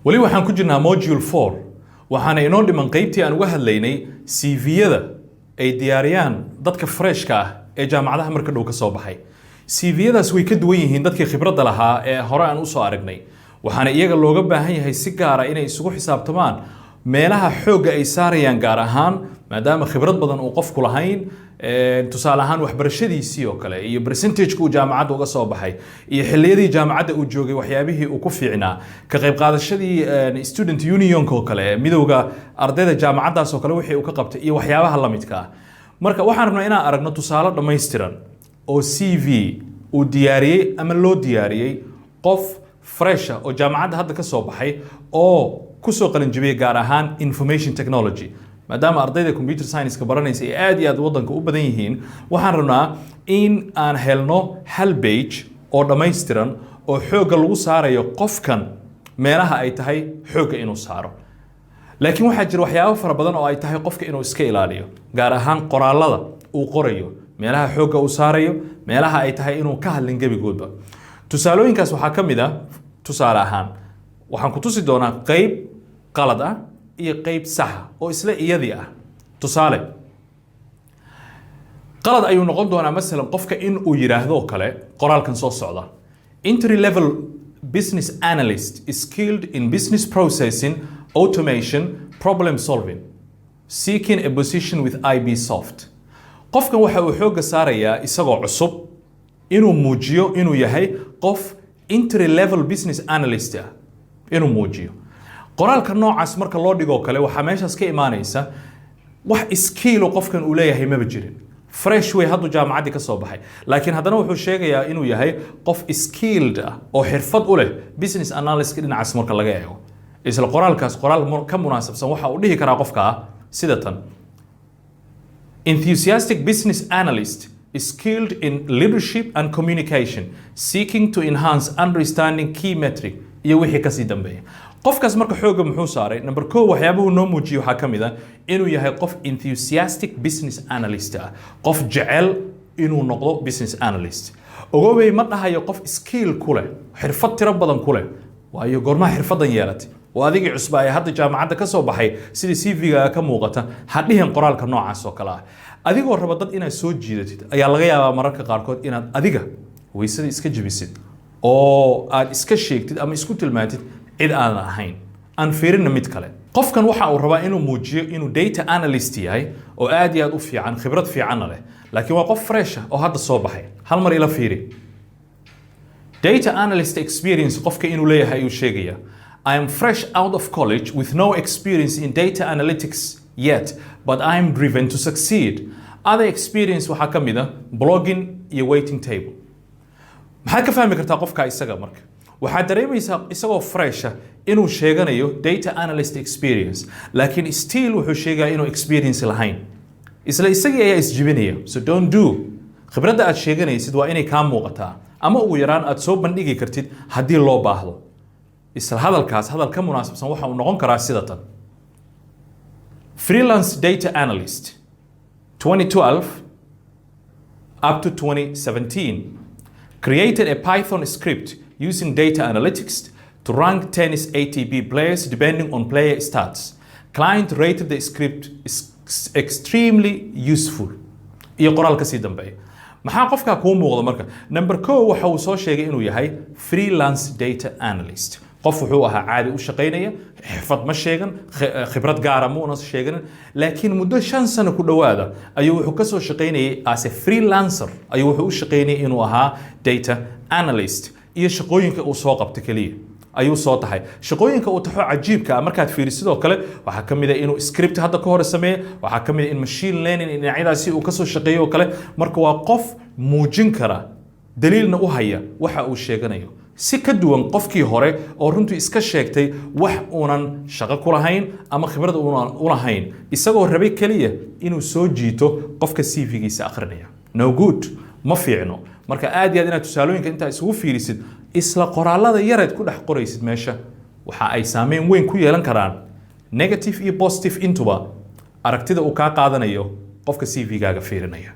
Weli waxaan ku jirnaa module 4. Waxaana inoo dhiman qeybtii aan uga hadlaynay CV-yada ay diyaariyaan dadka freshka ah ee jaamacadaha marka dhow ka soo baxay. CV-yadaas way ka duwan yihiin dadkii khibradda lahaa ee hore aan usoo aragnay. Waxaana iyaga looga baahan yahay si gaara inay isugu xisaabtamaan meelaha xoogga ay saarayaan, gaar ahaan maadaama khibrad badan uu qofku lahayn. Tusaale ahaan, waxbarashadiisii oo kale iyo percentage uu jaamacadda uga soo baxay iyo xilliyadii jaamacadda uu joogay waxyaabihii uu ku fiicnaa, ka qayb qaadashadii student unionka oo kale, midowga ardayda jaamacaddaas oo kale, wixii uu ka qabtay iyo waxyaabaha la midka ah. Marka waxaan rabnaa inaan aragno tusaale dhammaystiran oo CV uu diyaariyey ama loo diyaariyey qof fresh ah oo jaamacadda hadda ka soo baxay oo kusoo qalinjibiyey, gaar ahaan information technology. Maadaama ardayda computer science-ka baranaysa ay aad iyo aad waddanka u badan yihiin, waxaan rabnaa in aan helno hal page oo dhammaystiran oo xoogga lagu saarayo qofkan meelaha ay tahay xoogga inuu saaro. Laakiin waxaa jira waxyaabo fara badan oo ay tahay qofka inuu iska ilaaliyo, gaar ahaan qoraalada uu qorayo, meelaha xoogga uu saarayo, meelaha ay tahay inuu ka hadlin gebigoodba. Tusaalooyinkaas waxaa ka mid ah, tusaale ahaan, waxaan ku tusi doonaa qeyb qalad ah iyo qeyb saxa oo isla iyadii ah. Tusaale, qalad ayuu noqon doonaa, masalan, qofka in uu yidhaahdo oo kale qoraalkan soo socda: "Entry level business analyst skilled in business processing automation, problem solving, seeking a position with IB Soft." Qofkan waxa uu xoogga saarayaa, isagoo cusub, inuu muujiyo inuu yahay qof entry level business analyst ah inuu muujiyo. Qoraalka noocaas marka loo dhigoo kale, waxaa meeshaas ka imaanaysa wax skill oo qofkan uu leeyahay maba jirin. Fresh way, hadduu jaamacaddii ka soo baxay, laakiin haddana wuxuu sheegayaa inuu yahay qof skilled ah oo xirfad u leh business analyst. Dhinacaas marka laga eego, isla qoraalkaas qoraal ka munaasabsan waxa uu dhihi karaa qofka sida tan: "Enthusiastic business analyst skilled in leadership and communication, seeking to enhance understanding key metric" iyo wixii kasii dambeeya. Qofkaas marka xoogga muxuu saaray? Number 1, waxyaabuhu noo muujiyey waxaa ka mid ah inuu yahay qof enthusiastic business analyst ah, qof jecel inuu noqdo business analyst. Ogoobey, ma dhahayo qof skill ku leh, xirfad tiro badan ku leh. Waayo, goormaha xirfadan yeelatay oo adigii cusba ee hadda jaamacadda ka soo baxay, sida CV-ga ka muuqata? Ha dhihin qoraalka noocaas oo kale ah. Adigoo raba dad inaad soo jiidatid ayaa laga yaabaa mararka qaarkood inaad adiga waysada iska jebisid oo aad iska sheegtid ama isku tilmaantid cid aadan ahayn. Aan fiirinna mid kale. Qofkan waxa uu rabaa inuu muujiyo inuu data analyst yahay oo aad iyo aad u fiican, khibrad fiicanna leh, laakiin waa qof fresh ah oo hadda soo baxay. Hal mar ila fiiri. Data analyst experience qofka inuu leeyahay ayuu sheegaya: "I am fresh out of college with no experience in data analytics yet, but I am driven to succeed." Other experience waxaa ka mid ah blogging iyo waiting table. Maxaad ka fahmi kartaa qofka isaga? Marka waxaad dareemaysaa isagoo fresh ah inuu sheeganayo data analyst experience, laakiin still wuxuu sheegaya inuu experience lahayn. Isla isagii ayaa isjibinaya. So don't do. Khibradda aad sheeganaysid waa inay kaa muuqataa ama ugu yaraan aad soo bandhigi kartid haddii loo baahdo. Isla hadalkaas hadal ka munaasabsan waxa uu noqon karaa sida tan: "Freelance data analyst 2012 up to 2017, created a Python script using data analytics to rank tennis ATP players depending on player stats. Client rated the script extremely useful" iyo qoraal kasii dambeeya. Maxaa qofkaa kuu muuqda marka? Number 1, waxa uu soo sheegay inuu yahay freelance data analyst. Qof wuxuu ahaa caadi u shaqaynaya, xirfad ma sheegan, khibrad gaara muuna sheeganin, laakiin muddo 5 sano ku dhowaada ayuu wuxuu kasoo shaqaynayay as a freelancer, ayuu wuxuu u shaqaynayay inuu ahaa data analyst, iyo shaqooyinka uu soo qabto keliya ayuu soo tahay. Shaqooyinka uu taxo cajiibka ah markaad fiirisid sidoo kale waxaa ka mid ah inuu script hadda ka hore sameeye, waxaa ka mid ah in machine learning dhinacyadaasi uu kasoo shaqeeyo oo kale. Marka waa qof muujin kara, daliilna u haya waxa uu sheeganayo, si ka duwan qofkii hore oo runtii iska sheegtay wax uunan shaqo ku lahayn ama khibrad uunan u lahayn, isagoo rabay keliya inuu soo jiito qofka CV-giisa akhrinaya. No good, ma fiicno. Marka aad iyo aad inaad tusaalooyinka intaa isugu fiirisid, isla qoraalada yareed ku dhex qoraysid meesha, waxa ay saameyn weyn ku yeelan karaan, negative iyo positive intuba, aragtida uu kaa qaadanayo qofka CV-gaaga fiirinaya.